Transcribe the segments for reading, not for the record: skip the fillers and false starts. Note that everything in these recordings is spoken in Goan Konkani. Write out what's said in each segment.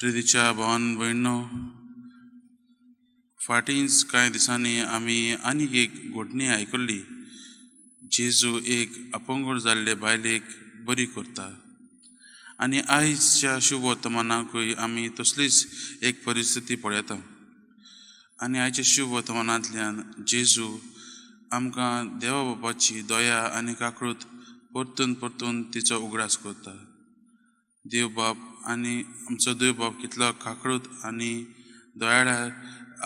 प्रितीच्या भावान भयणो, फाटींच कांय दिसांनी आमी आनीक एक घडणी आयकल्ली. जेजू एक अपंगूळ जाल्ले बायलेक बरी करता आनी आयजच्या शुभ वर्तमानाकूय आमी तसलीच एक परिस्थिती पळयता. आनी आयच्या शुभ वर्तमानांतल्यान जेजू आमकां देवा बापाची दया आनी काकळूत परतून परतून तिचो उगडास करता. देव बाप आनी आमचो देव बाप कितलो काकळूत आनी दयाळ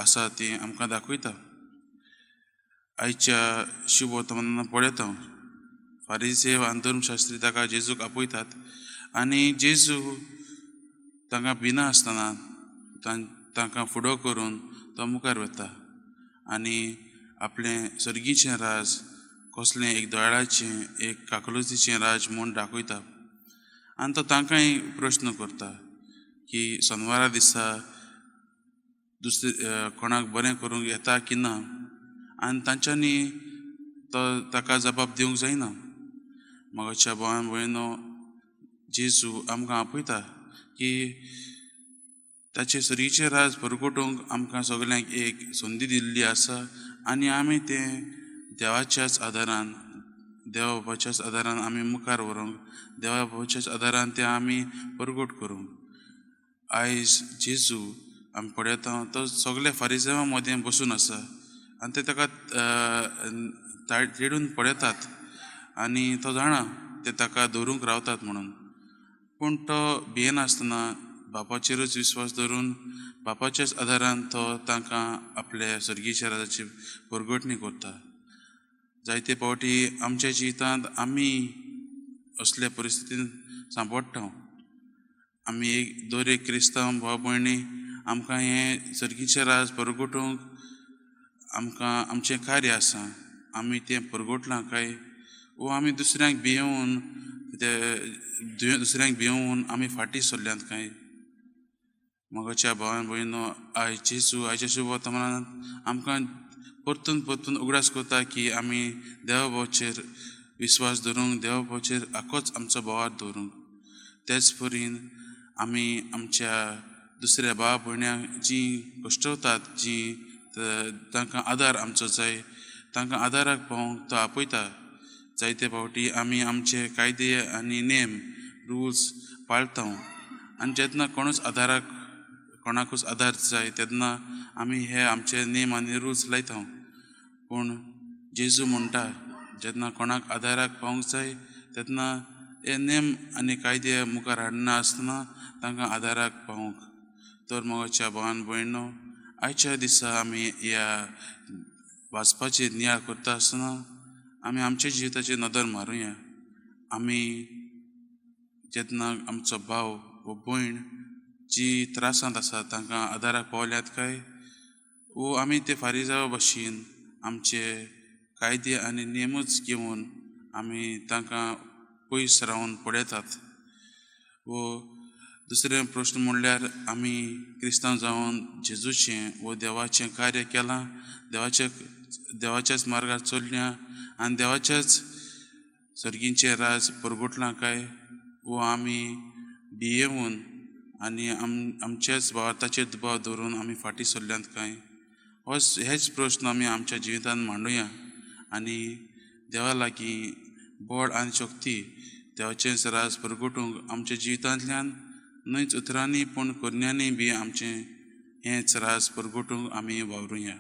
आसा ती आमकां दाखयता. आयच्या शुभ वर्तमानान पळयता, फारीसेव आनी धर्मशास्त्री ताका जेजूक आपयतात आनी जेजू तांकां भिना आसतना तांकां फुडो करून तो मुखार वता आनी आपलें सर्गीचें राज कसलें एक दयाळाचें, एक काकलुतीचें राज म्हूण दाखयता. आनी तो तांकांय प्रश्न करता की सोनवारा दिसा दुसरे कोणाक बरें करूंक येता की ना, आनी तांच्यांनी तो ताका जबाब दिवंक जायना. म्हागच्या भावान भयणो, जेजू आमकां आपयता की ताचे सर्गीचें राज परगटूंक आमकां सगल्यांक एक संदी दिल्ली आसा आनी आमी तें देवाच्याच आदारान, देवा बापाच्याच आदारान आमी मुखार व्हरूंक, देवा बापाच्याच आदारान तें आमी परगट करूंक. आयज जेजू आमी पळयता तो सगल्या फारीजेवां मदें बसून आसा आनी ते ताका तेडून पळयतात आनी तो जाणा ते ताका धरूंक रावतात म्हणून, पूण तो भियेनासतना बापाचेरूच विस्वास धरून बापाच्याच आदारान तो तांकां आपल्या सर्गीच्या राजाची परगटणी करता. जायते फावटी आमच्या जिवितांत आमी असल्या परिस्थितींत सांपडटा. आमी एक दर एक क्रिस्तांव भाव भयणी आमकां हें सर्गीचें राज परगटूंक आमकां आमचें कार्य आसा, आमी तें परगटलां काय वो आमी दुसऱ्यांक भियोवन ते दुसऱ्यांक भियोवन आमी फाटीं सरल्यात काय. मगाच्या भावान भयणो, आयज जेजू आयच्या शुभ वर्तमानांत आमकां परतून परतून उगडास करता की आमी देवा भावाचेर विस्वास दवरूंक, देवा भावाचेर आखोच आमचो भावार्थ दवरूंक. तेच परीन आमी आमच्या दुसऱ्या भाव भयण्यांक जीं कश्टवतात, जीं तांकां आदार आमचो जाय, तांकां आदाराक पावोवंक तो आपयता. जायते फावटी आमी आमचे कायदे आनी नेम रुल्स पाळता आनी जेन्ना कोणूच आदाराक कोणाकूच आदार जाय तेन्ना आमी हे आमचे नेम आनी रुल्स लायता. पूण जेजू म्हणटा जेन्ना कोणाक आदाराक पावूंक जाय तेन्ना हे नेम आनी कायदे मुखार हाडना आसतना तांकां आदाराक पावूंक. तर मोगाच्या भावान भयणो, आयच्या दिसा आमी ह्या वाचपाचेर नियाळ करता आसतना आमी आमच्या जिविताचेर नदर मारुया. आमी जेन्ना आमचो भाव वा भयण जी त्रासांत आसा तांकां आदाराक पावल्यात काय वो आमी ते फारीजावा भशेन आमचे कायदे आनी नेमूच घेवन आमी तांकां पयस रावन पळयतात. वो दुसरें प्रश्न म्हणल्यार आमी क्रिस्तांव जावन जेजूचें वो देवाचें कार्य केलां, देवाच्याच मार्गार चल्ल्या आनी देवाच्याच सर्गीचें राज परगटलां काय वो आमी भियेवन आनी आमच्याच भावार्थाचेर दुबाव दवरून आमी फाटीं सरल्यात काय. हेच प्रश्न आमी आमच्या जिवितांत मांडुया आनी देवा लागीं बळ आनी शक्ती देवाचेंच राज परगटूंक आमच्या जिवितांतल्यान न्हयच उतरांनी पूण करण्यांनी बी आमचें हेंच राज परगटूंक आमी वावरुया.